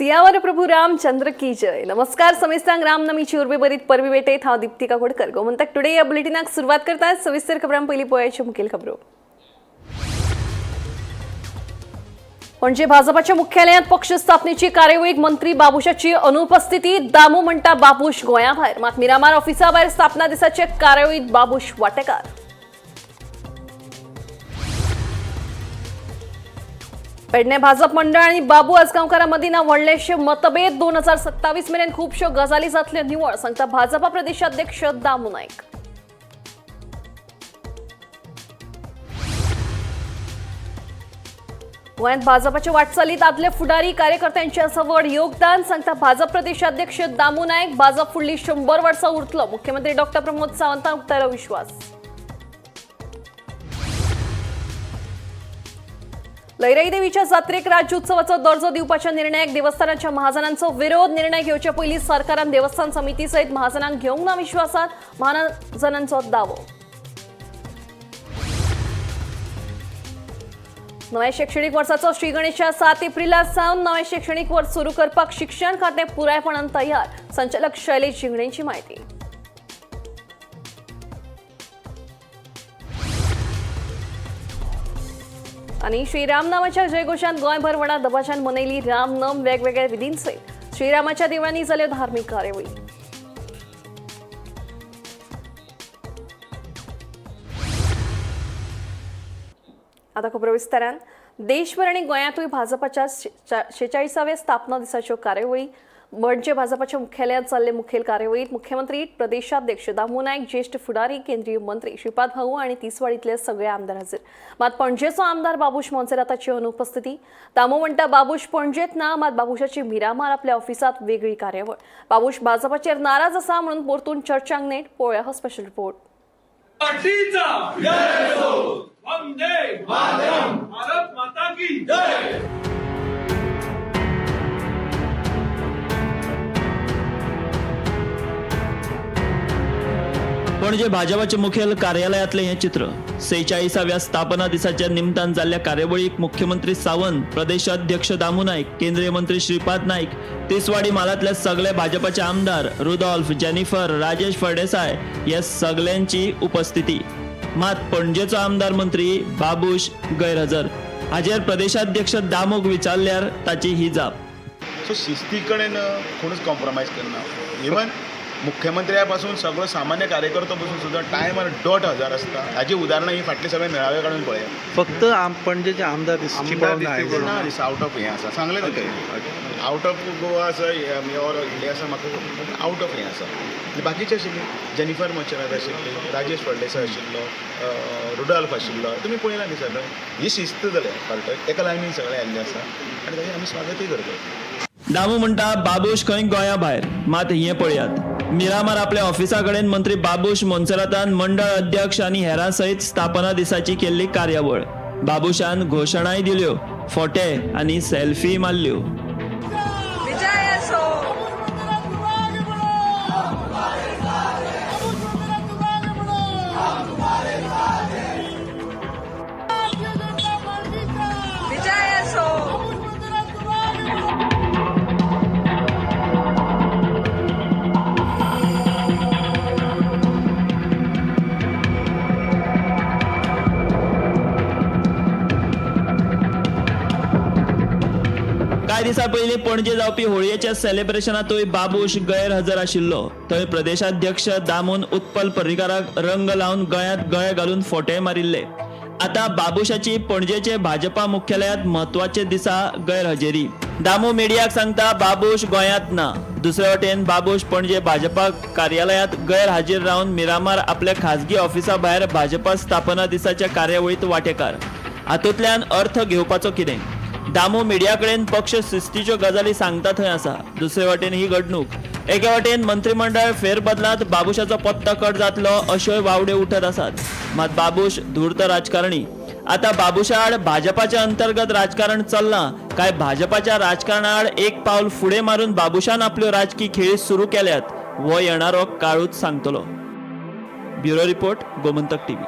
सियावर प्रभू रामचंद्र की जय. नमस्कार समेस्तांक, रामनमीची उर्बे बरीत परबी भेटेत. हांव दीप्ती काकोडकर. गोमंतक टुडे या बुलेटिनाक सुरवात करतात. सविस्तर खबरां पयलीं पळयाच्यो मुखेल खबरो. पणजे भाजपाच्या मुख्यालयात पक्ष स्थापनेची कार्यावळीक मंत्री बाबूशाची अनुपस्थिती. दामू म्हणटा बाबूश गोंयाभायर, मात मिरामार ऑफिसा भायर स्थापना दिसाचे कार्यावळीत बाबूश वाटेकार. पेडणे भाजप मंडळ आणि बाबू आजगांवकारा मदीं ना व्हडलेशे मतभेद. 2027 मेरेन खुबश्यो गजाली जातल्यो निवळ, सांगता भाजपा प्रदेशाध्यक्ष दामू नायक. गोंयांत भाजपाचे वाटचालीत आदले फुडारी कार्यकर्त्यांचे आसा व्हड योगदान, सांगता भाजप प्रदेशाध्यक्ष दामू नायक. भाजप फुडली 100 वर्सां उरतलो, मुख्यमंत्री डॉक्टर प्रमोद सावंतान उक्तायलो विश्वास. लैराई देवीच्या जात्रेक राज्योत्सवाचो दर्जो दिवपाच्या निर्णयाक देवस्थानाच्या महाजनांचो विरोध. निर्णय घेवचे पयलीं सरकारान देवस्थान समिती सयत महाजनांक घेवंक ना विश्वासात, महाजनांचो दावो. नव्या शैक्षणिक वर्साचो श्री गणेशा 7 एप्रिला सावन नवें शैक्षणिक वर्स सुरू करपाक शिक्षण खातें पुरायपणान तयार, संचालक शैलेश झिंगणेंची म्हायती. आणि श्रीरामनामाच्या जयघोषात गोंयभर व्हडा दबाज्यान मनयली रामनम. वेगवेगळ्या विधींसयत श्रीरामाच्या देवळांनी जाल्यो धार्मिक कार्यावळी. आता खबरो विस्तारान. देशभर आनी गोंयांतूय भाजपाच्या 46व्या स्थापना दिसाच्यो कार्यावळी. पणजे भाजपाच्या मुख्यालयात जाल्ले मुखेल कार्यावळीत मुख्यमंत्री, प्रदेशाध्यक्ष दामू नायक, ज्येष्ठ फुडारी, केंद्रीय मंत्री श्रीपाद भाऊ आनी तिसवाडीतले सगळे आमदार हजर. मात पणजेचो आमदार बाबूश मोन्सेराताची अनुपस्थिती. दामू म्हणटा बाबूश पणजेत ना, मात बाबूशाची मिरामार आपल्या ऑफिसात वेगळी कार्यावळ. बाबूश भाजपाचेर नाराज आसा म्हणून परतून चर्चांक नेट. पळोवया हो स्पेशल रिपोर्ट. पार्टीचा जय हो, वंदे मातरम, भारत माता की जय. पणजे भाजपाचे मुखेल कार्यालयातले हे चित्र. 46व्या स्थापना दिसाच्या निमतान जाल्ल्या कार्यावळीक मुख्यमंत्री सावंत, प्रदेशाध्यक्ष दामू नायक, केंद्रीय मंत्री श्रीपाद नायक, तिसवाडी म्हालांतले सगळे भाजपाचे आमदार रुदोल्फ, जेनिफर, राजेश फळदेसाय ह्या सगल्यांची उपस्थिती. मात पणजेचो आमदार मंत्री बाबूश गैरहजर. हाजेर प्रदेशाध्यक्ष दामूक विचारल्यार ताची ही जाप. सो शिस्ती कडेन कोणूच कॉम्प्रोमायज करना. इवन मुख्यमंत्र्या पासून सगळो सामान्य कार्यकर्तो पासून सुद्दां टायमार डॉट हजार आसता. हाजी उदाहरणां ही फाटली सगळे मेळावे काडून पळया. फक्त पणजेचे आमदार दिसची पडूंक ना. ना दिसता, आवट ऑफ हें आसा सांगलें न्हू तें, आवट ऑफ गोवा आसा ऑर इंडिया आसा म्हाका, आवट ऑफ हें आसा. आनी बाकीचे आशिल्ले, जेनिफर मोन्सेरात आशिल्ली, राजेश फळदेसाय आशिल्लो, रुडॉल्फ आशिल्लो, तुमी पळयला न्ही सगळें. ही शिस्त जाल्या पार्टक एका लायनीन सगळें आयिल्लें आसा आनी ताजें आमी स्वागतूय करता. दामू म्हणटा बाबूश खंय गोंया भायर, मात हें पळयात, मिरामार आपल्या ऑफिसा कडेन मंत्री बाबूश मोन्सेरातान मंडळ अध्यक्ष आनी हेरां सयत स्थापना दिसाची केल्ली कार्यावळ. बाबूशान घोशणाय दिल्यो, फोटे आनी सेल्फी मारल्यो. विजय असो. विजय असो. कांय दिसां पयलीं पणजे जावपी होळयेच्या सेलिब्रेशनांतूय बाबूश गैरहजर आशिल्लो. थंय प्रदेशाध्यक्ष दामून उत्पल पर्रीकाराक रंग लावन गळ्यांत गळे घालून फोटे मारिल्ले. आतां बाबूशाची पणजेचे भाजपा मुख्यालयांत म्हत्वाचे दिसा गैरहजेरी. दामू मिडियाक सांगता बाबूश गोंयांत ना. दुसरे वटेन बाबूश पणजे भाजपा कार्यालयांत गैरहाजीर रावन मिरामार आपल्या खाजगी ऑफिसा भायर भाजपा स्थापना दिसाच्या कार्यावळीत वांटेकार. हातूंतल्यान अर्थ घेवपाचो कितें? दामू मिडिया कडेन पक्ष शिस्तीच्यो गजाली सांगता थंय आसा, दुसरे वटेन ही घडणूक. एके वटेन मंत्रिमंडळ फेरबदलांत बाबूशाचो पत्तो कट जातलो अश्योय वावड्यो उठत आसात. मात बाबूश धूर्त राजकारणी. आतां बाबूशा आड भाजपाच्या अंतर्गत राजकारण चल्लां काय भाजपाच्या राजकारणाआड एक पावल फुडें मारून बाबूशान आपल्यो राजकी खेळी सुरू केल्यात, हो येणारो काळूच सांगतलो. Bureau report, Gomantak TV.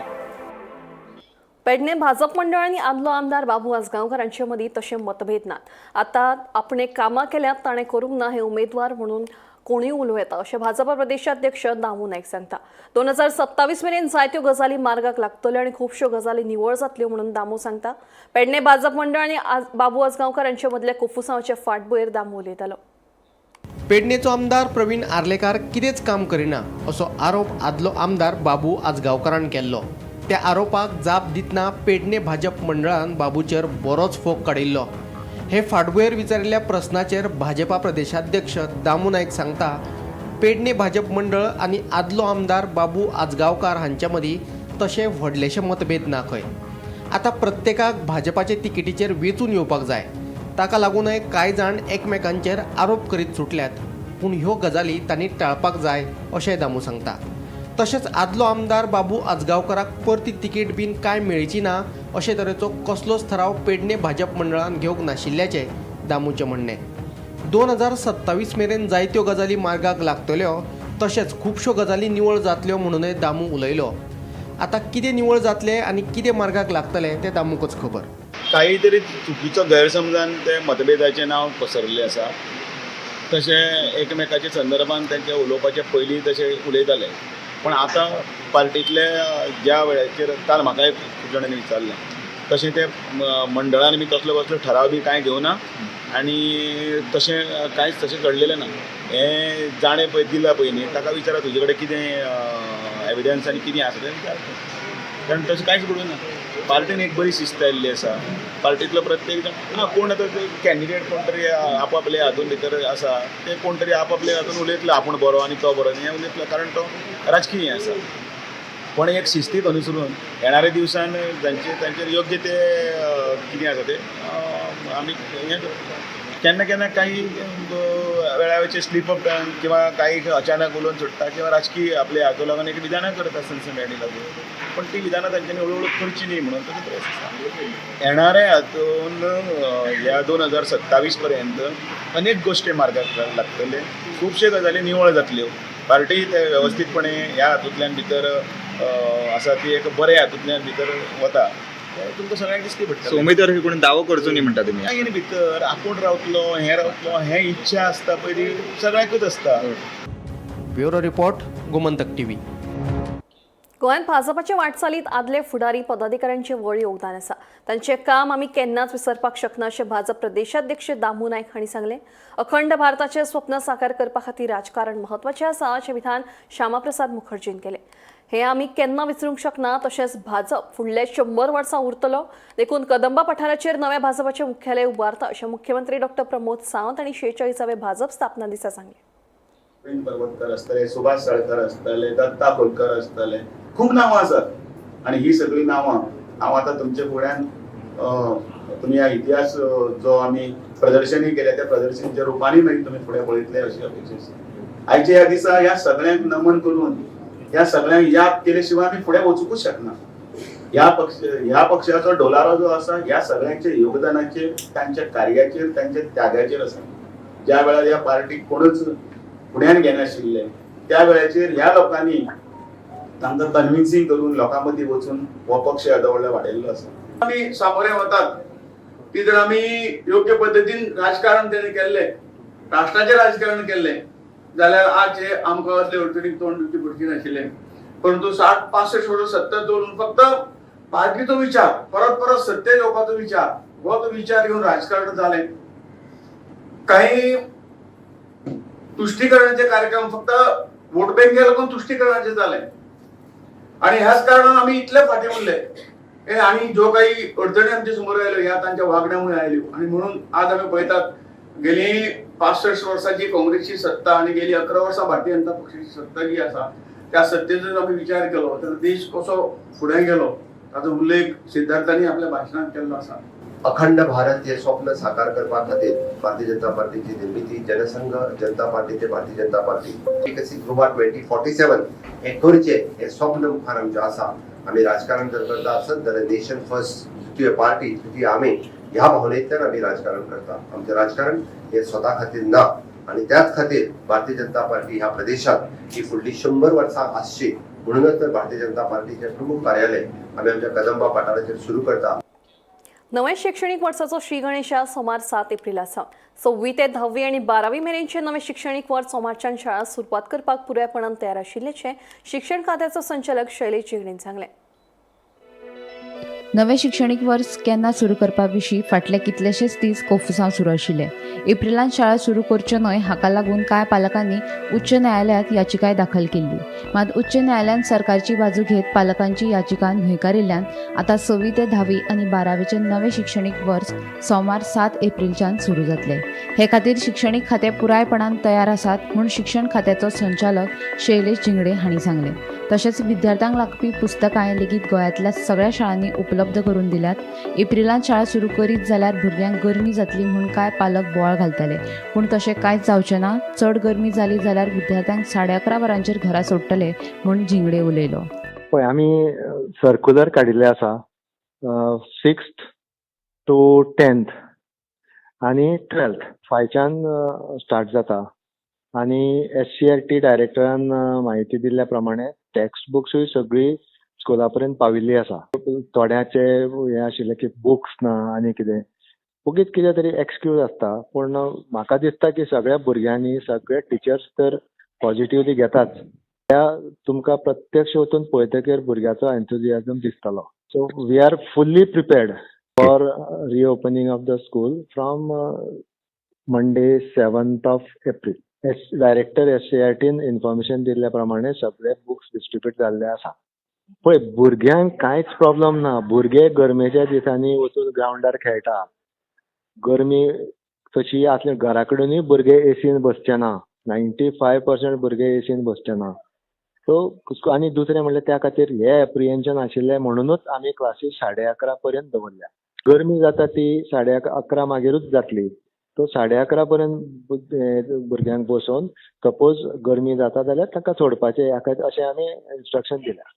Pedne भाजप मंडळ आनी आदलो आमदार बाबू आजगांवकार हांचे मदीं तशे मतभेद नात. आतां आपणे कामां केल्यात ताणें करूंक ना हे उमेदवार म्हणून कोणूय उलोवं येता अशें भाजपा प्रदेशाध्यक्ष दामू नायक सांगता. 2027 मेरेन जायत्यो गजाली मार्गाक लागतल्यो आनी खुबश्यो गजाली निवळ जातल्यो म्हणून दामू सांगता. पेडणे भाजप मंडळ आनी बाबू आजगांवकार हांचे मदल्या कोफुसांवाचे फाटभुंयेर दामू उलयतालो. पेडणेचो आमदार प्रवीण आर्लेकार कितेंच काम करिना असो आरोप आदलो आमदार बाबू आजगांवकारान केल्लो. त्या आरोपाक जाप दितना पेडणे भाजप मंडळान बाबूचेर बरोच फोग काडिल्लो. हे फाटभुंयेर विचारिल्ल्या प्रस्नाचेर भाजपा प्रदेशाध्यक्ष दामू नायक सांगता, पेडणे भाजप मंडळ आनी आदलो आमदार बाबू आजगांवकार हांच्या मदीं तशें व्हडलेशे मतभेद ना खंय. आतां प्रत्येकाक भाजपाचे तिकेटीचेर वेंचून येवपाक जाय, ताका लागूनय कांय जाण एकमेकांचेर आरोप करीत सुटल्यात, पूण ह्यो गजाली तांणी टाळपाक जाय अशें दामू सांगता. तशेंच आदलो आमदार बाबू आजगांवकाराक परती तिकेट बीन कांय मेळची ना अशे तरेचो कसलोच थाराव पेडणे भाजप मंडळान घेवंक नाशिल्ल्याचें दामूचें म्हणणें. 2027 मेरेन जायत्यो गजाली मार्गाक लागतल्यो, तशेंच खुबश्यो गजाली निवळ जातल्यो म्हणूनय दामू उलयलो. आतां कितें निवळ जातलें आनी कितें मार्गाक लागतलें तें दामूकच खबर. काहीतरी चुकीचो गैरसमजान ते मतभेदाचें नांव पसरिल्लें आसा. तशें एकमेकाच्या संदर्भान तांचे उलोवपाचे पयलीं तशें उलयताले, पण आतां पार्टींतले ज्या वेळाचेर काल म्हाका खूब जाणांनी विचारलें, तशें ते मंडळान बी तसलो कसलो ठराव बी कांय घेवना आनी तशें कांयच तशें घडलेलें ना. हें जाणें पळय दिलां पळय न्ही ताका विचारा तुजे कडेन कितें एविडन्स आनी कितें आसा तें विचारा, कारण तशें कांयच घडूंक ना. पार्टीन एक बरी शिस्त आयिल्ली आसा. पार्टींतलो प्रत्येक जाण आं कोण आतां कॅन्डिडेट कोण तरी आपआपले हातून भितर आसा, ते कोण तरी आपआपले हातून उलयतलो, आपूण बरो आनी तो बरो हें उलयतलो, कारण तो राजकीय हें आसा. पण एक शिस्तीक अनुसरून येणाऱ्या दिवसान जांचे तांचेर योग्य ते कितें आसा ते आमी हें केन्ना केन्ना काही वेळावरचे स्लीप ऑफ टंग किंवा काही अचानक उलोवन सोडटा किंवा राजकीय आपले हातून लागून एक विधानां करता सनसनाटी लागून, पण ती विधानां तांच्यांनी हळू हळू करची न्ही म्हणून ताचो त्रास आसा. येणाऱ्या हातून ह्या 2027 पर्यंत अनेक गोश्टी मार्गाक लागतले, खुबशे गजाली निवळ जातल्यो. पार्टी ते वेवस्थीतपणे ह्या हातूंतल्यान भितर आसा ती एक बऱ्या हातूंतल्यान भितर वता, तुमकां सगळ्यांक दिसती पडटलें. उमेदवार कोणी दावो करचो न्ही म्हणटा तुमी. मागीर भितर आपूण रावतलो हें रावतलो हें इच्छा आसता पळय ती सगळ्यांकूच आसता. Bureau report, Gomantak TV. गोंयांत भाजपाचे वाटचालीत आदले फुडारी पदाधिकाऱ्यांचे व्हड योगदान आसा. तांचें काम आमी केन्नाच विसरपाक शकना अशें भाजप प्रदेशाध्यक्ष दामू नायक हांणी सांगलें. अखंड भारताचें स्वप्न साकार करपा खातीर राजकारण म्हत्वाचें आसा अशें विधान श्यामाप्रसाद मुखर्जीन केलें. हें आमी केन्ना विसरूंक शकना. तशेंच भाजप फुडले 100 वर्सां उरतलो, देखून कदंबा पठाराचेर नव्या भाजपाचें मुख्यालय उबारता अशें मुख्यमंत्री डॉक्टर प्रमोद सावंत हांणी 46व्या भाजप स्थापना दिसा सांगलें. गोविंद पर्वतकर आसतले, सुभाष साळकर आसतले, दत्ता खोलकर आसतले, खूब नांवां आसात. आनी ही सगळीं नांवां हांव आतां तुमच्या फुड्यान तुमी ह्या इतिहास जो आमी प्रदर्शनी केल्या त्या प्रदर्शनीच्या रुपांनी मागीर तुमी फुडें पळयतले अशी अपेक्षा आसा. आयच्या ह्या दिसा ह्या सगळ्यांक नमन करून ह्या सगळ्यांक याद केले शिवाय आमी फुडें वचूंकूच शकना. ह्या पक्षाचो डोलारो जो आसा ह्या सगळ्यांच्या योगदानाचेर, तांच्या कार्याचेर, तांच्या त्यागाचेर आसा. ज्या वेळार ह्या पार्टीक कोणूच फुड्यान घेनाशिल्ले त्या वेळाचेर ह्या लोकांनी तांकां कन्विन्सिंग करून लोकां मदीं वचून हो पक्ष येदो व्हडलो वाडयल्लो आसा. आमी सामोरे वतात ती जर आमी योग्य पद्दतीन राजकारण तेणे केल्लें, राष्ट्राचें राजकारण केल्लें जाल्यार आज हे आमकां असले अडचणीक तोंड दिवची पडची नाशिल्लें. परंतु 60-65 वर्सां सत्ता दवरून फक्त पार्टीचो विचार, परत परत सत्तेर येवपाचो विचार, हो तो विचार घेवन राजकारण जालें. काही तुश्टीकरणाचे कार्यक्रम फक्त वोट बँके लागून तुश्टीकरणाचे जाले आणि ह्याच कारणान आमी इतले फाटीं उरले. हे आणि ज्यो काही अडचणी आमच्या समोर आयल्यो ह्या तांच्या वागण्यामुळे आयल्यो. आणि म्हणून आज आमी पळयतात गेली 65 वर्सांची काँग्रेसची सत्ता आणि गेली 11 वर्सां भारतीय जनता पक्षाची सत्ता जी आसा त्या सत्तेचो जर आमी विचार केलो तर देश कसो फुडें गेलो ताचो उल्लेख सिद्धार्थांनी आपल्या भाशणांत केल्लो आसा. अखंड भारत हे स्वप्न साकार करपा खातीर भारतीय जनता पार्टीची निर्मिती, जनसंघ जनता पार्टी ते भारतीय जनता पार्टी, विकसीत गोवा 2047 हे करचे हे स्वप्न मुखार आमचें आसा. आमी राजकारण जर करता आसत जाल्यार नेशन फर्स्ट, द्वितीय पार्टी, तृतीय आमी ह्या भावनेंतल्यान आमी राजकारण करता. आमचें राजकारण हे स्वता खातीर ना. आनी त्याच खातीर भारतीय जनता पार्टी ह्या प्रदेशात ही फुडली 100 वर्सां आसची म्हणूनच तर भारतीय जनता पार्टीचे प्रमुख कार्यालय आमी आमच्या कदंबा पठाराचेर सुरू करता. नव्या शिक्षणीक वर्साचो श्री गणेशा सोमार 7 एप्रिल आसा. 6वी ते 10वी आनी 12वी मेरेनचे नवे शिक्षणीक वर्स सोमारच्यान शाळा सुरवात करपाक पुरायपणान तयार आशिल्ल्याचें शिक्षण खात्याचो संचालक शैलेश झिंगडेन सांगलें. नवें शिक्षणीक वर्स केन्ना सुरू करपा विशीं फाटले कितलेशेच दीस कोफुसांव सुरू आशिल्लें. एप्रिलांत शाळा सुरू करच्यो न्हय हाका लागून कांय पालकांनी उच्च न्यायालयांत याचिकाय दाखल केल्ली. मात उच्च न्यायालयान सरकारची बाजू घेत पालकांची याचिका न्हयकारिल्ल्यान आतां 6वी ते 10वी आनी 12वीचें नवें शिक्षणीक वर्स सोमार 7 एप्रिलच्यान सुरू जातलें. हे खातीर शिक्षणीक खातें पुरायपणान तयार आसात म्हूण शिक्षण खात्याचो संचालक शैलेश झिंगडे हांणी सांगलें. तशेंच विद्यार्थ्यांक लागपी पुस्तकांय लेगीत गोंयांतल्या सगळ्या शाळांनी उपलब्ध करून दिल्यात. एप्रिलांत शाळा सुरू करीत जाल्यार भुरग्यांक गरमी जातली म्हूण कांय पालक बोवाळ घालतले, पूण तशें कांयच जावचें ना. चड गरमी जाली जाल्यार विद्यार्थ्यांक 11:30 वरांचेर घरा सोडटले म्हूण झिंगडे उलयलो. पळय, आमी सर्कुलर काडिल्लें आसा 6th to 10th आनी 12th फायच्यान स्टार्ट जाता आनी SCERT डायरेक्टरान म्हायती दिल्ल्या प्रमाणे टेक्स्ट बुक्सूय सगळी स्कुला पर्यंत पाविल्ली आसा. थोड्याचे हें आशिल्लें की बुक्स ना आनी कितें ओगीच कितें तरी एक्सक्यूज आसता, पूण म्हाका दिसता की सगळ्या भुरग्यांनी सगळे टिचर्स तर पॉझिटिवली घेताच. त्या तुमकां प्रत्यक्ष वचून पळयतकीर भुरग्याचो एन्थुजियाजम दिसतलो. So we are fully prepared for reopening of the school from Monday 7th of April. Director SCERTन information दिल्ल्या प्रमाणे सगळे बुक्स डिस्ट्रिब्यूट जाल्ले आसा. पळय, भुरग्यांक कांयच प्रॉब्लम ना. भुरगे गरमेच्या दिसांनी वचून ग्रावंडार खेळटा. गरमी तशी आसली घरा कडेनूय भुरगे एसीन बसचे ना. 95% भुरगे एसीन बसचे ना. सो आनी दुसरें म्हणल्यार त्या खातीर हे एप्रिहेन्शन आशिल्लें म्हणुनूच आमी क्लासीस 11:30 पर्यंत दवरल्या. गरमी जाता ती 11:30 मागीरूच जातली. सो 11:30 पर्यंत भुरग्यांक बसोवन सपोज गरमी जाता जाल्यार तांकां सोडपाचें अशें आमी इन्स्ट्रक्शन दिल्या.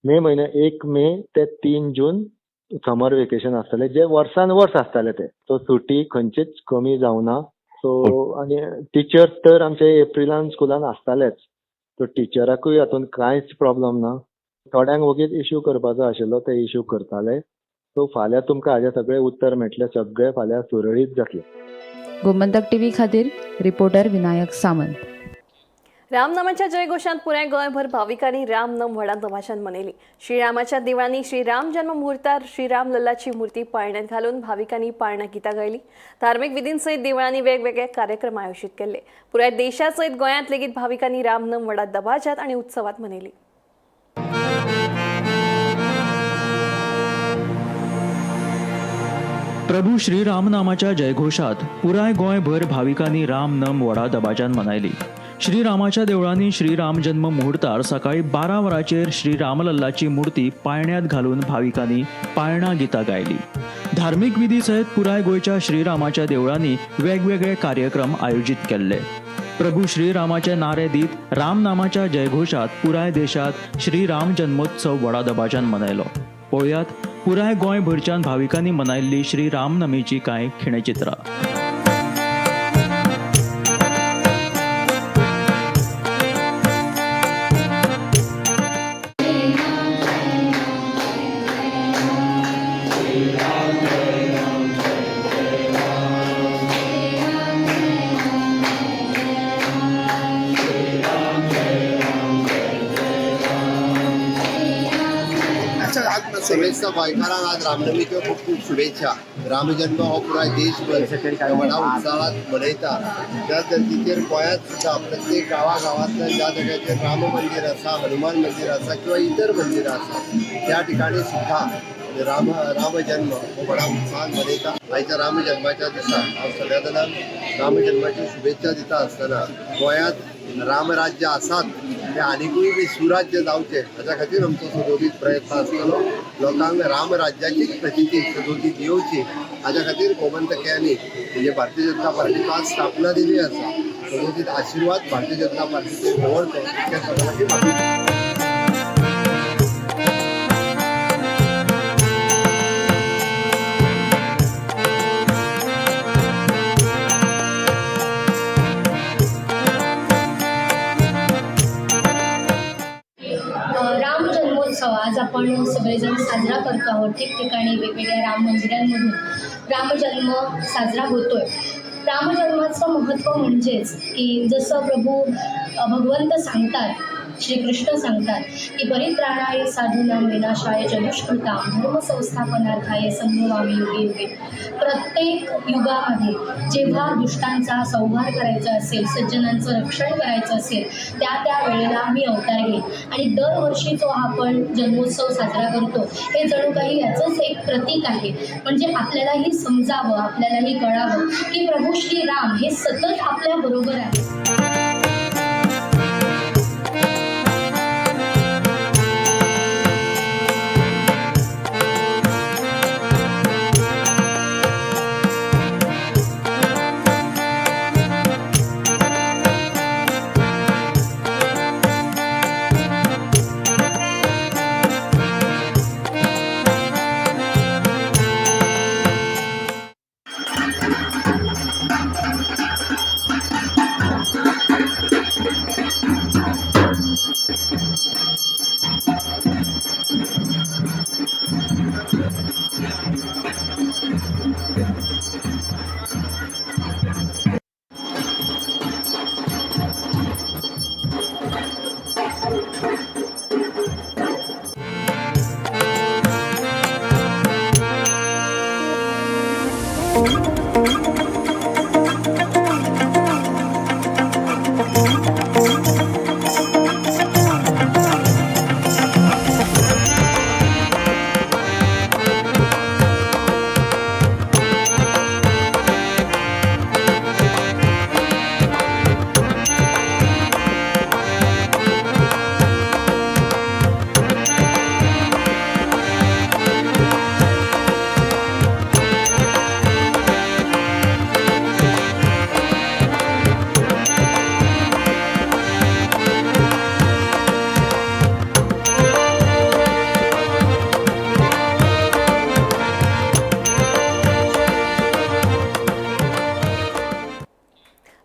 मे म्हयन्या 1 मे ते 3 जून समर वेकेशन आसतलें, जे वर्सान वर्स आसताले ते. सो सुटी खंयचीच कमी जावना. सो आनी टिचर्स तर आमचे एप्रिलान स्कुलान आसतालेच. सो टिचराकूय हातून कांयच प्रॉब्लम ना. थोड्यांक वगीच इश्यू करपाचो आशिल्लो ते इश्यू करताले. सो फाल्यां तुमकां हाजें सगळें उत्तर मेळटलें, सगळें फाल्यां सुरळीत जातलें. गोमंतक टीव्ही खातीर रिपोर्टर विनायक सावंत. रामनामाच्या जयघोषात पुराय गोंयभर भाविकांनी रामनम व्हडा दबाज्यान मनयली. श्रीरामाच्या देवळांनी श्रीराम जन्म मुहूर्तार श्रीराम लल्लाची मूर्ती पाळण्यात घालून भाविकांनी पाळणा गितां गायली. धार्मिक विधींसयत देवळांनी वेगवेगळे कार्यक्रम आयोजित केले. पुराय देशासयत गोंयांत लेगीत भाविकांनी रामनम व्हडा दबाज्यात आनी उत्सवात मनयली. प्रभू श्रीरामनामाच्या जयघोषात पुराय गोंयभर भाविकांनी रामनम व्हडा दबाज्यान मनयली. श्रीरामाच्या देवळांनी श्रीराम जन्म मुहूर्तार सकाळी 12 वरांचेर श्रीरामलल्लाची मूर्ती पाळण्यात घालून भाविकांनी पाळणा गितां गायली. धार्मिक विधी सयत पुराय गोंयच्या श्रीरामाच्या देवळांनी वेगवेगळे कार्यक्रम आयोजीत केल्ले. प्रभू श्रीरामाचे नारे दीत रामनामाच्या जयघोषात पुराय देशात श्रीराम जन्मोत्सव व्हडा दबाज्यान मनयलो. पळयात पुराय गोंयभरच्यान भाविकांनी मनयल्ली श्रीरामनमीची कांय खिणचित्रां. समेस्त गोंयकारांक आज रामनमीच्यो खूब खूब शुभेच्छा. रामजन्म हो पुराय देशभर व्हडा उत्साहात मनयता. त्या धर्तीचेर गोंयांत सुद्दां प्रत्येक गांवा गांवांतल्यान ज्या जाग्याचेर राम मंदीर आसा, हनुमान मंदीर आसा किंवा इतर मंदिरां आसा त्या ठिकाणी सुद्दां रामजन्म हो व्हडा उत्साहान मनयता. आयच्या रामजन्माच्या दिसा हांव सगळ्या जाणांक रामजन्माच्यो शुभेच्छा दिता आसतना गोंयांत रामराज्य आसात ते आनिकूय बी सुराज्य जावचें हाच्या खातीर आमचो सदोदीत प्रयत्न आसतलो. लोकांक रामराज्याची प्रचिती सदोदीत येवची हाच्या खातीर गोमंतकयांनी म्हणजे भारतीय जनता पार्टीचो आज स्थापना दिली आसा. सदोदीत आशिर्वाद भारतीय जनता पार्टीचेर दवरचो इतकें सगळ्यांची मागणी. जन्मोत्सव आज आपण सगळेजण साजरा करतो आहोत. ठिकठिकाणी वेगवेगळ्या राम मंदिरांमधून रामजन्म साजरा होतोय. रामजन्माचं महत्त्व म्हणजेच की जसं प्रभू भगवंत सांगतात, श्रीकृष्ण सांगतात की परित्राणाय साधूनां विनाशाय च दुष्कृतां धर्मसंस्थापनार्थाय संभवामी युगे युगे. प्रत्येक युगामध्ये जेव्हा दुष्टांचा संहार करायचा असेल, सज्जनांचं रक्षण करायचं असेल, त्या त्या वेळेला मी अवतार घेईन. आणि दरवर्षी जो आपण जन्मोत्सव साजरा करतो हे जणू काही याचंच एक प्रतीक आहे. म्हणजे आपल्यालाही समजावं, आपल्यालाही कळावं की प्रभू श्रीराम हे सतत आपल्याबरोबर आहे.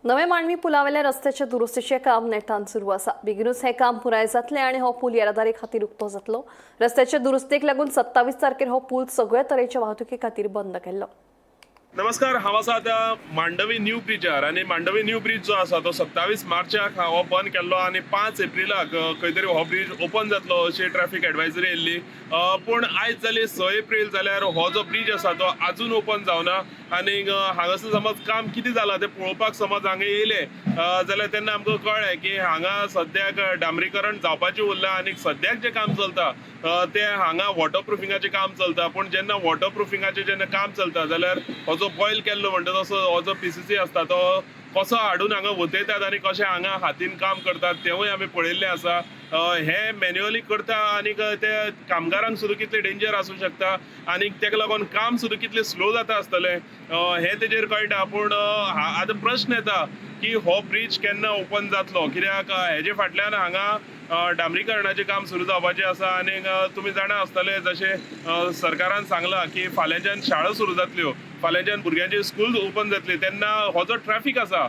नवे मांडवी पुलावेल्या रस्त्याच्या दुरुस्तीचें काम नेटान सुरू आसा. बेगीनूच हें काम पुराय जातलें आनी हो पूल येरादारी खातीर उक्तो जातलो. रस्त्याच्या दुरुस्तीक लागून 27 तारखेर हो पूल सगळ्या तरेच्या वाहतुकी खातीर बंद केल्लो. नमस्कार, हांव आसा आतां मांडवी न्यू ब्रिजार आनी मांडवी न्यू ब्रीज जो आसा तो 27 मार्चाक हो बंद केल्लो आनी 5 एप्रिलाक खंय तरी हो ब्रीज ओपन जातलो अशी ट्रॅफिक एडवायजरी येयल्ली. पूण आयज जाली 6 एप्रील जाल्यार हो जो ब्रीज आसा तो आजून ओपन जावना आनी हांगासर समज काम कितें जालां तें पळोवपाक समज हांगा येयले जाल्यार तेन्ना आमकां कळ्ळें की हांगा सद्याक डांबरीकरण जावपाचें उरलां आनी सद्याक जें काम चलता तें हांगा वॉटरप्रुफिंगाचें काम चलता. पूण जेन्ना वॉटरप्रुफिंगाचें जेन्ना काम चलता जाल्यार हो जो बॉयल केल्लो म्हणटा तसो हो जो PCC आसता तो कसो हाडून हांगा वतयतात आनी कशें हांगा हातीन काम करतात तेवूय आमी पळयल्लें आसा. हे मॅन्युअली करता आनी ते कामगारांक सुद्दां कितलें डेंजर आसूं शकता आनी तेका लागून काम सुद्दां कितलें स्लो जाता आसतलें हें तेजेर कळटा. पूण आतां प्रश्न येता की हो ब्रीज केन्ना ओपन जातलो, कित्याक हेजे फाटल्यान हांगा डांबरीकरणाचें काम सुरू जावपाचें आसा आनी तुमी जाणा आसतले जशें सरकारान सांगलां की फाल्यांच्यान शाळा सुरू जातल्यो, फाल्यांच्यान भुरग्यांची स्कूल ओपन जातली, तेन्ना हो जो ट्रॅफिक आसा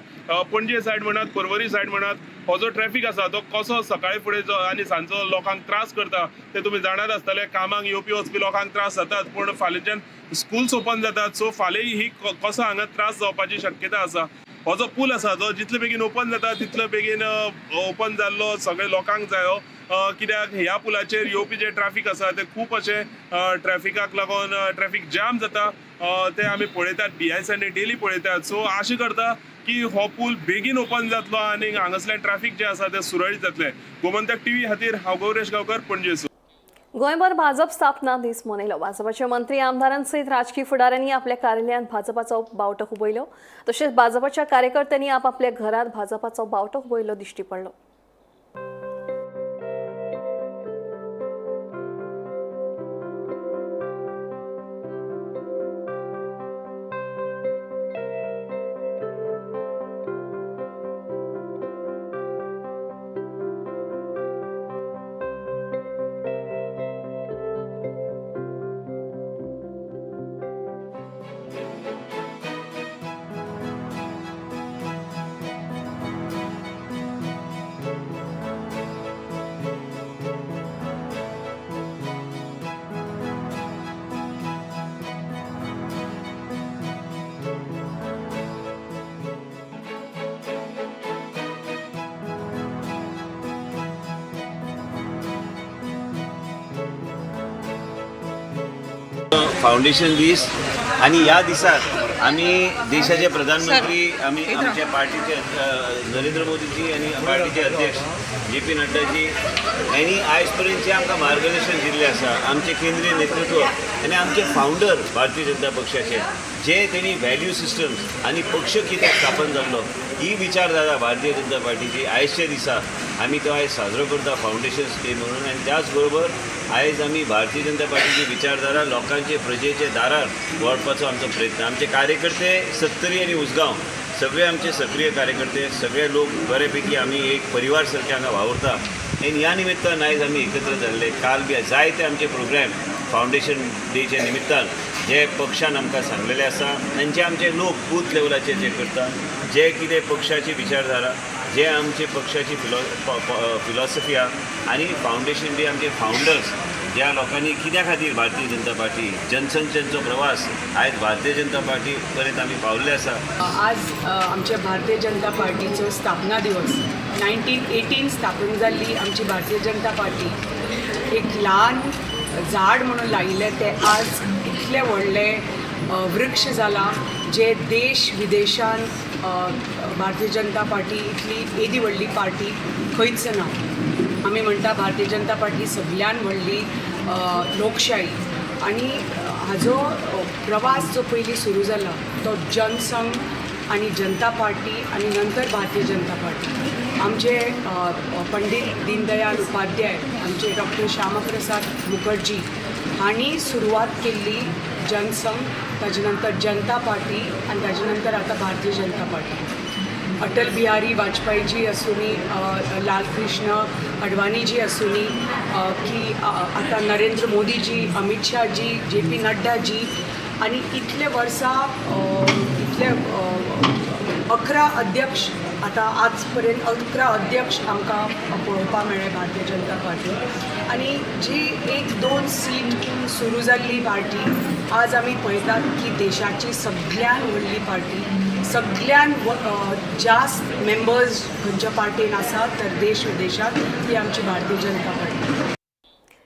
पणजे सायड म्हणात पर्वरी सायड म्हणात हो जो ट्रॅफिक आसा तो कसो सकाळी फुडें जो आनी सांजचो लोकांक त्रास करता ते तुमी जाणात आसतले. कामाक येवपी वचपी लोकांक त्रास जातात, पूण फाल्यांच्यान स्कुल्स ओपन जातात, सो फाल्यां ही कसो हांगा त्रास जावपाची शक्यता आसा. हो जो पूल आसा जो जितले बेगीन ओपन जाता तितले बेगीन ओपन जाल्लो सगळे लोकांक जायो, कित्याक ह्या पुलाचेर येवपी जे ट्रॅफिक आसा ते खूब अशें ट्रॅफिकाक लागून ट्रॅफिक जाम जाता ते आमी पळयतात, BIS daily पळयतात. सो आशा करता की हो पूल बेगीन ओपन जातलो आनी हांगासल्यान ट्रॅफिक जें आसा तें सुरळीत जातलें. गोमंतक टीव्ही खातीर हांव गौरेश गांवकर, पणजे. गोंयभर भाजप स्थापना दीस मनयलो. भाजपाचे मंत्री आमदारांसयत राजकीय फुडाऱ्यांनी आपल्या कार्यालयांत भाजपाचो बावटो हुबयलो. तशेंच भाजपाच्या कार्यकर्त्यांनी आपापल्या घरांत भाजपाचो बावटो हुबयलो दिश्टी पडलो. फावंडेशन दीस आनी ह्या दिसाक आमी देशाचे प्रधानमंत्री, आमी आमच्या पार्टीचे नरेंद्र मोदीजी आनी पार्टीचे अध्यक्ष जे पी नड्डाजी हांणी आयज पर्यंत जे आमकां मार्गदर्शन दिल्लें आसा, आमचें केंद्रीय नेतृत्व आनी आमचे फावंडर भारतीय जनता पक्षाचे जे तेणी व्हॅल्यू सिस्टम्स आनी पक्ष कित्याक स्थापन जाल्लो ही विचारधारा भारतीय जनता पार्टीची आयजच्या दिसा आमी तो आयज साजरो करता फावंडेशन डे म्हणून. आनी त्याच बरोबर आयज आमी भारतीय जनता पार्टीची विचारधारा लोकांचे प्रजेचे दारार व्हरपाचो आमचो प्रयत्न. आमचे कार्यकर्ते सत्तरी आनी उसगांव सगळे आमचे सक्रीय कार्यकर्ते, सगळे लोक बऱ्यापैकी आमी एक परिवार सारखे हांगा वावुरता आनी ह्या निमित्तान आयज आमी एकत्र जाल्ले. काल बी जायते आमचे प्रोग्राम फावंडेशन डेच्या निमित्तान जे पक्षान आमकां सांगलेले आसा आनी जे आमचे लोक बूथ लेवलाचेर जे करता, जे कितें पक्षाची विचारधारा, जे आमचे पक्षाची फिलॉसफी आहा आनी फावंडेशन डे आमचे फावंडर्स ज्या लोकांनी कित्या खातीर भारतीय जनता पार्टी जनसंचांचो प्रवास आयज भारतीय जनता पार्टी पर्यंत आमी पावल्ले आसा. आज आमच्या भारतीय जनता पार्टीचो स्थापना दिवस. 1918 स्थापन जाल्ली आमची भारतीय जनता पार्टी एक ल्हान झाड म्हणून लायिल्लें तें आज इतलें व्हडलें वृक्ष जालां जे देश विदेशान भारतीय जनता पार्टी इतली येदी व्हडली पार्टी खंयच ना. आमी म्हणटा भारतीय जनता पार्टी सगळ्यान व्हडली लोकशाही आनी हाजो प्रवास जो पयलीं सुरू जाला तो जनसंघ आनी जनता पार्टी आनी नंतर भारतीय जनता पार्टी. आमचे पंडीत दीनदयाल उपाध्याय, आमचे डॉक्टर श्यामाप्रसाद मुखर्जी हांणी सुरवात केल्ली जनसंघ, ताजे नंतर जनता पार्टी आनी ताजे नंतर आतां भारतीय जनता पार्टी. अटल बिहारी वाजपेयीजी आसूनी, लालकृष्ण अडवाणीजी आसूनी की आतां नरेंद्र मोदीजी, अमित शाहजी, जे पी नड्डाजी आनी इतले वर्सां इतले 11 अध्यक्ष आतां आज पर्यंत 11 अध्यक्ष आमकां पळोवपाक मेळ्ळे भारतीय जनता पार्टी. आनी जी 1-2 सीट सुरू जाल्ली पार्टी आज आमी पळयतात की देशाची सगळ्यान व्हडली पार्टी, सगळ्यान जास्त मेंबर्स खंयच्या पार्टीन आसा तर देश विदेशात ती आमची भारतीय जनता पार्टी.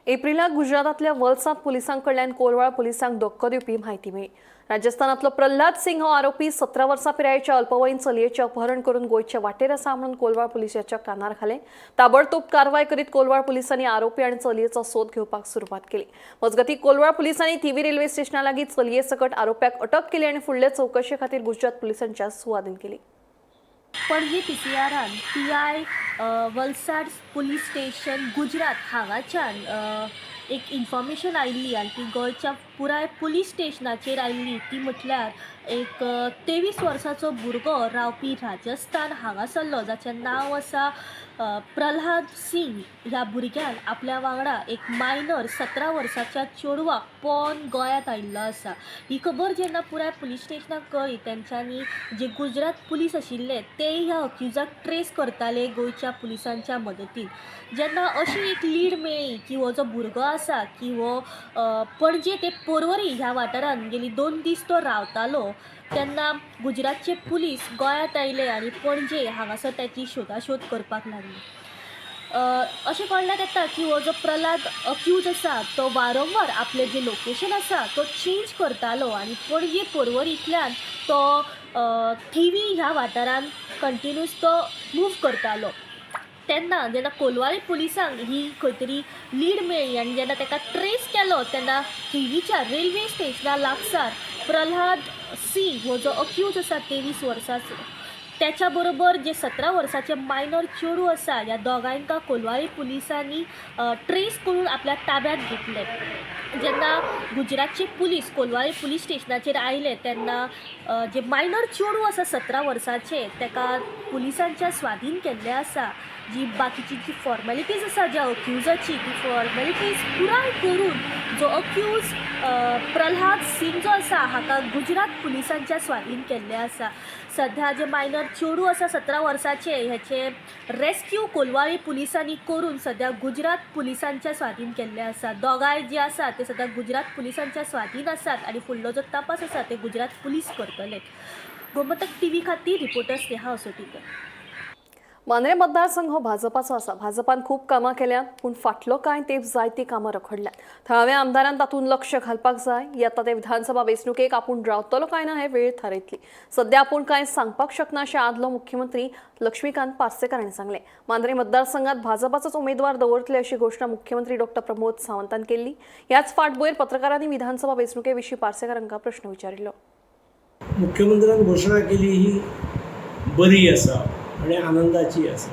एप्रिलाक गुजरातांतल्या वलसाद पुलिसांकडल्यान कोलवाळ पुलिसांक धक्को दिवपी म्हायती मेळ्ळी. राजस्थानांतलो प्रल्हाद सिंग हो आरोपी 17 वर्सां पिरायेच्या अल्पवयीन चलयेचें अपहरण करून गोंयचे वाटेर आसा म्हणून कोलवाळ पुलिसाच्या कानार घालें. ताबडतोब कारवाय करीत कोलवाळ पुलिसांनी आरोपी आनी चलयेचो सोद घेवपाक सुरवात केली. मजगतीं कोलवाळ पुलिसांनी थिवी रेल्वे स्टेशना लागीं चलये सकट आरोप्याक अटक केली आनी फुडले चवकशे खातीर गुजरात पुलिसांच्या सुवादीन केली. Panaji पीसीआरान PI Valsad police station Gujarat हांगाच्यान एक इन्फॉर्मेशन आयिल्ली आनी ती गोंयच्या पुराय पुलीस स्टेशनाचेर आयिल्ली. ती म्हटल्यार एक 23 वर्साचो भुरगो रावपी राजस्थान हांगासरलो, जाचें नांव आसा प्रल्हाद सिंग. ह्या भुरग्यान आपल्या वांगडा एक मायनर 17 वर्साच्या चेडवाक पळोवन गोंयांत आयिल्लो आसा. ही खबर जेन्ना पुराय पुलीस स्टेशनाक कळ्ळी, तेंच्यांनी जे गुजरात पुलीस आशिल्ले तेय ह्या अक्युजाक ट्रेस करताले गोंयच्या पुलिसांच्या मदतीन. जेन्ना अशी एक लीड मेळ्ळी की हो जो भुरगो आसा की हो पणजे ते पोरवरी ह्या वाठारांत गेली 2 दीस तो रावतालो, तेन्ना गुजरातचे पुलीस गोंयांत आयले आनी पणजे हांगासर ताची शोदाशोद करपाक लागली. अशें कळण्यात येता की हो जो प्रल्हाद अक्यूज आसा तो वारंवार आपलें जें लोकेशन आसा तो चेंज करतालो आनी पणजे पोरवरींतल्यान तो थिवी ह्या वाठारांत कंटिन्यूस तो मूव करतालो. तेन्ना जेन्ना कोलवाळे पुलिसांक ही खंय तरी लीड मेळ्ळी आनी जेन्ना ताका ट्रेस केलो तेन्ना थिवीच्या रेल्वे स्टेशना लागसार प्रल्हाद सिंग हो जो अक्यूज आसा 23 वर्साचो, त्याच्या बरोबर जे 17 वर्साचे मायनर चेडूं आसा, ह्या दोगांयका कोलवाळे पुलिसांनी ट्रेस करून आपल्या ताब्यांत घेतले. जेन्ना गुजरातचे पुलीस कोलवाळे पुलीस स्टेशनाचेर आयले तेन्ना जे मायनर चेडूं आसा 17 वर्साचें ताका पुलिसांच्या स्वाधीन केल्लें आसा. जी बाकीची जी फॉर्मेलिटीज आसा ज्या अक्युजाची ती फॉर्मेलिटीज पुराय करून जो अक्यूज प्रल्हाद सिंग जो आसा हाका गुजरात पुलिसांच्या स्वाधीन केल्लें आसा. सध्या जे मायनर चेडूं आसा 17 वर्साचें हेचें रेस्क्यू कोलवाळे पुलिसांनी करून सध्या गुजरात पुलिसांच्या स्वाधीन केल्लें आसा. दोगांय जी आसा ते सध्या गुजरात पुलिसांच्या स्वाधीन आसात आनी फुडलो जो तपास आसा ते गुजरात पुलीस करतले. गोमंतक टीव्ही खातीर रिपोर्टर स्नेहा असोटीकर. मांद्रें मतदारसंघ हो भाजपाचो आसा. भाजपान खूब कामां केल्यांत, पूण फाटलो कांय तेंप जायतीं कामां रखडल्यांत. थळाव्या आमदारान तातूंत लक्ष घालपाक जाय. येता ते विधानसभा वेंचणुकेक आपूण रावतलो काय ना हे वेळ थारयतली. सध्या आपूण कांय सांगपाक शकना अशें आदलो मुख्यमंत्री लक्ष्मीकांत पार्सेकार हांणी सांगलें. मांद्रें मतदारसंघात भाजपाचोच उमेदवार दवरतले अशी घोशणा मुख्यमंत्री डॉक्टर प्रमोद सावंतान केल्ली. ह्याच फाटभुंयेर पत्रकारांनी विधानसभा वेंचणुके विशीं पार्सेकारांक प्रश्न विचारिल्लो. मुख्यमंत्र्यान घोशणा केली ही बरी आसा आनी आनंदाची आसा.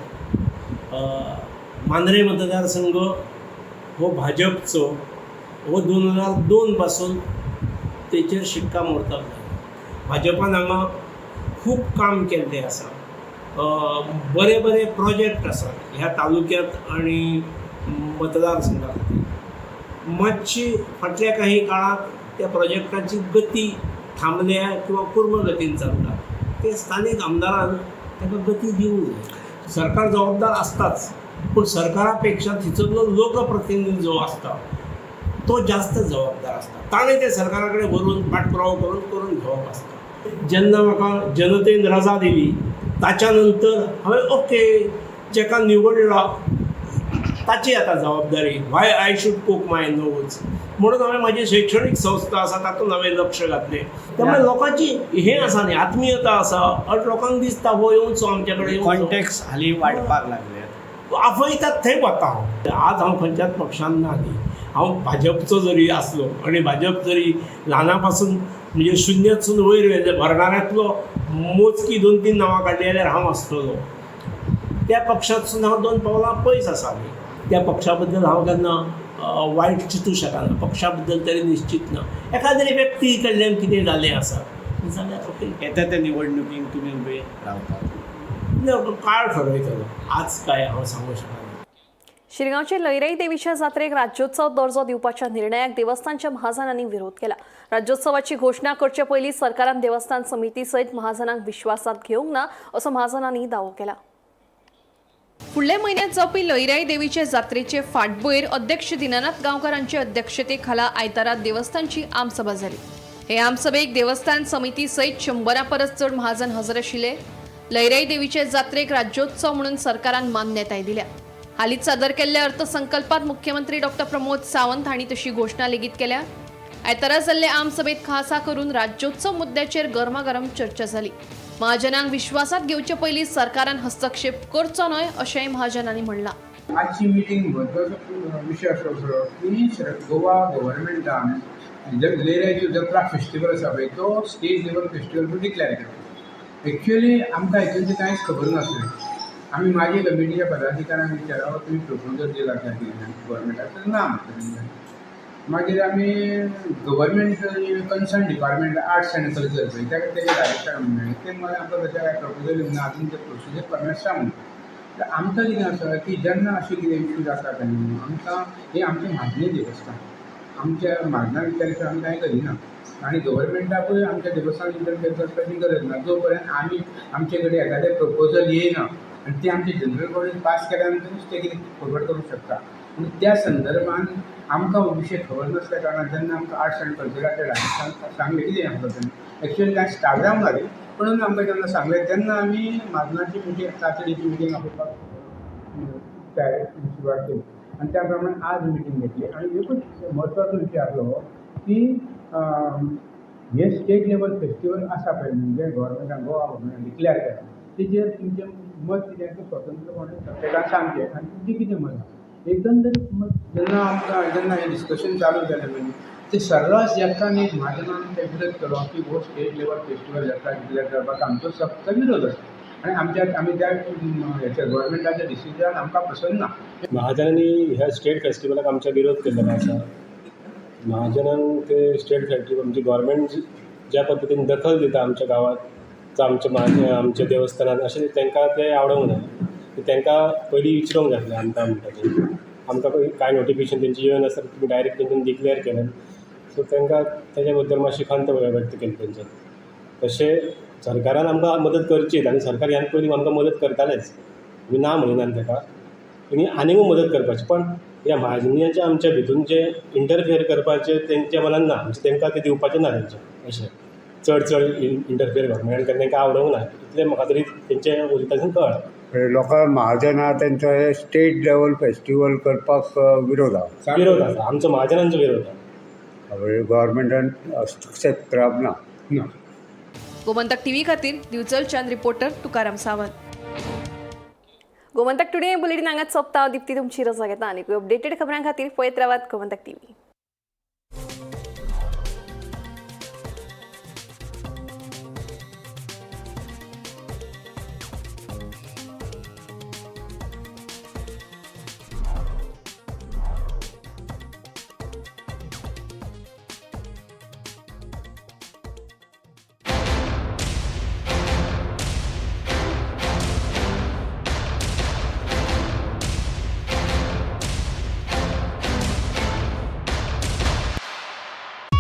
मांद्रें मतदारसंघ हो भाजपचो हो 2002 पासून तेचेर शिक्कामोर्तब जाला. भाजपान हांगा खूब काम केल्लें आसा. बरे बरे प्रोजेक्ट आसात ह्या तालुक्यांत आनी मतदारसंघा खातीर. मातशी फाटल्या काही काळांत त्या प्रोजेक्टाची गती थांबल्या किंवा कुर्म गतीन चलता. ते स्थानीक आमदारान ताका गती दिवंक जाय. सरकार जबाबदार आसताच, पूण सरकारा पेक्षा थंयसरलो लोकप्रतिनिधी जो आसता तो जास्त जबाबदार आसता. ताणें ते सरकारा कडेन व्हरून पाठपुरावो करून करून घेवप आसता. जेन्ना म्हाका जनतेन रजा दिली ताच्या नंतर हांवें ओके जेका निवडला ताची आतां जबाबदारी, why I should poke my nose, म्हणून हांवें म्हाजी शैक्षणीक संस्था आसा तातूंत हांवें लक्ष घातलें. त्यामुळे लोकांची हें आसा न्ही, आत्मीयता आसा आनी लोकांक दिसता हो येवचो आमचे कडेन. कॉन्टॅक्ट्स हालीं वाडपाक लागले, आपयतात थंय वता हांव. आज हांव खंयच्याच पक्षान ना न्ही. हांव भाजपचो जरी आसलो आनी भाजप जरी ल्हाना पासून म्हणजे शुन्यांतसून वयर व्हेल्ले भरणाऱ्यांतलो मोजकी 2-3 नांवां काडलीं जाल्यार हांव आसतलो. त्या पक्षांतसून हांव 2 पावलां पयस आसा न्ही. त्या पक्षा बद्दल हांव केन्ना वायट चिंतूं शकना. पक्षा बद्दल तरी निश्चीत ना. एखाद्री व्यक्ती कडल्यान कितें जालें आसा जाल्यार ओके. येता त्या निवडणुकीक तुमी उबे रावतात? ना, काळ ठरयतलो, आज काय हांव सांगूं शकना. शिरगांवचे लैराई देवीच्या जात्रेक राज्योत्सव दर्जो दिवपाच्या निर्णयाक देवस्थानच्या महाजनांनी विरोध केला. राज्योत्सवाची घोशणा करचे पयलीं सरकारान देवस्थान समिती सयत महाजनांक विश्वासात घेवंक ना असो महाजनांनी दावो केला. फुडल्या म्हयन्यात जावपी लैराई देवीचे जात्रेचे फाटभुंयेर अध्यक्ष दिनानाथ गांवकार हांचे अध्यक्षतेखाला आयतारा देवस्थानची आमसभा जाली. हे आमसभेक देवस्थान समिती सयत 100 परस चड महाजन हजर आशिल्ले. लैराई देवीचे जात्रेक राज्योत्सव म्हणून सरकारान मान्यताय दिल्या. हालींच सादर केल्ल्या अर्थसंकल्पात मुख्यमंत्री डॉक्टर प्रमोद सावंत हांणी तशी घोशणा लेगीत केल्या. आयतारा जाल्ले आमसभेत खासा करून राज्योत्सव मुद्द्याचेर गरमागरम चर्चा जाली. महाजनांक विश्वासात घेवचे पयलीं सरकारान हस्तक्षेप करचो न्हय अशेंय महाजनांनी म्हणलां. आजची मिटींग म्हत्वाचो विशय असो आसलो की गोवा गव्हर्मेंटान लैराई जत्रा फेस्टिवल आसा पळय तो स्टेट लेवल फेस्टिवल म्हणून डिक्लेअर केलो. एक्चुअली आमकां हितून कांयच खबर नासलें. आमी माजी कमिटीच्या पदाधिकाऱ्यांक विचारलो, तुमी प्रपोजल दिला काय गव्हर्मेंटाक, तर ना म्हणटा. मागीर आमी government concern department arts and culture पळय ताका तेजें डायरेक्शन मेळ्ळें. ते मागीर आमकां तशें कांय प्रपोजल दिवंक ना, अजून ते प्रोसिजर प्रमाणे आसा म्हणटा. तर आमकां कितें आसा की जेन्ना अशें कितें इशू जाता तेन्ना आमकां हें आमचें म्हाजनी देवस्थान, आमच्या म्हाजना विचार आमी कांय करिना आनी गव्हर्मेंटाकूय आमच्या देवस्थान इंटरफेर करपाची गरज ना. जो पर्यंत आमी आमचे कडेन एखादें प्रपोजल येयना आनी तें आमचे जनरल बॉडीन पास केल्या नंतरूच तें कितें फॉरवर्ड करूंक शकता. पूण त्या संदर्भान आमकां हो विशय खबर नासल्या कारणान जेन्ना आमकां आर्ट्स एंड कल्चराच्या डायरेक्टरान सांगलें कितें आमकां तेन्ना एक्चुअली कांय स्टार्ट जावंक ना ती, पूण आमकां जेन्ना सांगलें तेन्ना आमी म्हाजनाची मिटींग तातडीची मिटींग आपोवपाक तयारी सुरवात केली आनी त्या प्रमाणे आज मिटींग घेतली. आनी एकूच म्हत्वाचो विशय आसलो की हे स्टेट लेवल फेस्टिवल आसा पळय म्हणजे गव्हर्मेंटान गोवा गव्हर्मेंटान डिक्लेअर केला तेजेर तुमचें मत कितें तें स्वतंत्रपणे प्रत्येकान सांगचें आनी तुमचें कितें मत आसा एकंदरीत मत. जेन्ना आमकां जेन्ना हें डिस्कशन चालू जालें न्हू ते सर्रास एकान एक म्हाजनान ते विरोध केलो की हो स्टेट लेवल फेस्टिवल जात्रा डिक्लेअर करपाक आमचो सक्त विरोध आसा आनी आमच्या आमी त्या हेच्या गव्हर्मेंटाच्या डिसिजन आमकां पसंत ना. महाजनांनी ह्या स्टेट फेस्टिवलाक आमच्या विरोध केल्लो आसा. महाजनांक ते स्टेट फेस्टिवल म्हणजे गव्हर्मेंट ज्या पद्दतीन दखल दिता आमच्या गांवांत जावं आमच्या आमच्या देवस्थानान अशें तांकां तें आवडोंक ना. तांकां पयलीं विचारूंक जाय आसलें आमकां म्हणटा तें आमकां कांय नोटिफिकेशन तेंची येवनासतना आसतना तुमी डायरेक्ट तेंच्यानी डिक्लेर केलें. सो तांकां तेज्या बद्दल मातशी खंत व्यक्त केली तेंच्यानी. तशें सरकारान आमकां मदत करचीच आनी सरकार ह्यान पयलीं आमकां मदत करतालेच, आमी ना म्हणिनात ताका, आनी आनीकूय मदत करपाची, पण ह्या म्हाजनाच्या आमच्या भितून जे इंटरफियर करपाचें तेंच्या मनान ना, म्हणजे तांकां तें दिवपाचें ना तेंचें अशें चड चड इंटरफियर गव्हर्मेंटान तांकां आवडूंक ना इतलें म्हाका तरी तेंच्या उलयतासून कळ्ळां. लोकां महाजना तेंचो हे स्टेट लेवल फेस्टिवल करपाक विरोध आहा. विरोध आसा आमचो, महाजनांचो विरोध आसा. गव्हर्मेंटान हस्तक्षेप करप ना. गोमंतक टीव्ही खातीर दिवचलच्यान reporter Tukaram Sawant. Gomantak today bulletin हांगाच सोंपता. दीप्ती तुमची रजा घेता आनी अपडेटेड खबरां खातीर पळयत रावात Gomantak TV.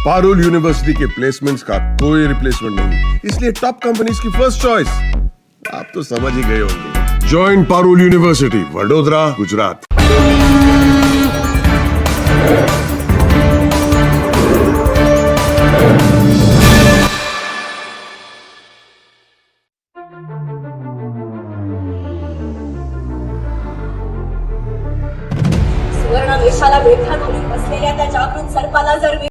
Parul university K placements का कोई रिप्लेसमेंट नहीं, इसलिए टॉप कंपनीज की फर्स्ट चॉइस। आप तो समझ ही गए होंगे। Join Parul university, Vadodara, Gujarat. सुवर्ण वेशाला विळखा घालून बसलेल्या त्या जागृत सर्पाला जर